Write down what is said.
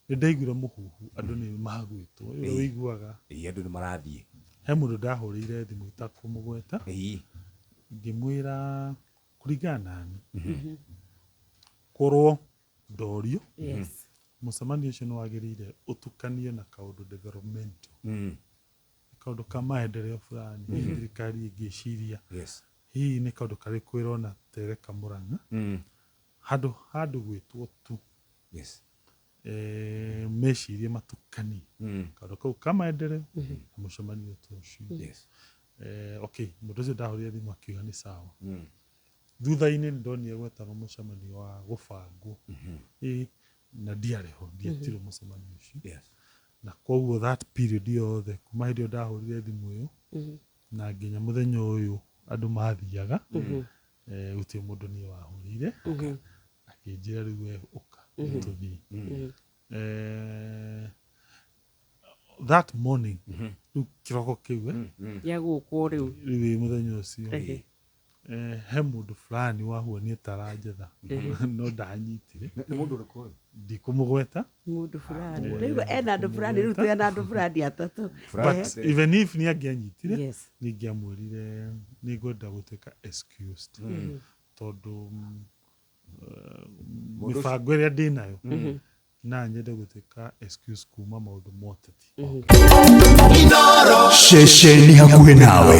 Nĩ ndaiguire mũhuhu andũ nĩ magwĩtwo ũrĩa ũiguaga. Ĩĩ, andũ nĩ marathiĩ. He mũndũ ndahũrĩire thimũ itakũmũgweta, ngĩmwĩra kũringana nani korwo ndorio mũcemanio ũcio nĩ wagĩrĩire ũtukanio na kaũndũ developmental, kaũndũ ka maendeleo fulani, hihi thirikari ĩngĩciria hihi nĩ kaũndũ karĩkũ ĩrona tereka Murang'a handũ handũ gwĩtwo tu mecirie matukanie kaũndũ kau ka maendeleo na mũcemanio ta ũcio. Okay, mũndũ ũcio ndahũrire thimũ akiuga nĩ sawa. Thutha-inĩ nĩ ndonire gwetanwo mũcemanio wa gũbangwo. Ĩĩ, na ndiarĩ ho, ndietirwo mũcemanio ũcio. Na koguo that period yothe kuma hĩndĩ ĩyo ndahũrire thimũ ĩyo na nginya mũthenya ũyũ andũ mathiaga, gũtirĩ mũndũ niĩ wahũrĩire akĩnjĩra rĩu we ũka tũthiĩ. That morning, rĩu kĩroko kĩu, gĩa gũkwo rĩu. Rĩu ĩ mũthenya ũcio, he mũndũ fulani wahuanire ta aranjetha no ndanyitire. Nĩ mũndũ ũrĩkũ ũyũ? Ndikũmũgweta. Mũndũ fulani rĩu ena andũ fulani, rĩu twĩ na andũ fulani atatũ. But even if nĩ angĩanyitire, nĩ ingĩamwĩrire nĩ ngwenda gũtuĩka excused tondũ mĩbango ĩrĩa ndĩnayo na nyende gũtuĩka excuse kuma maũndũ ma ũteti. Ceceni hakuhĩ nawe.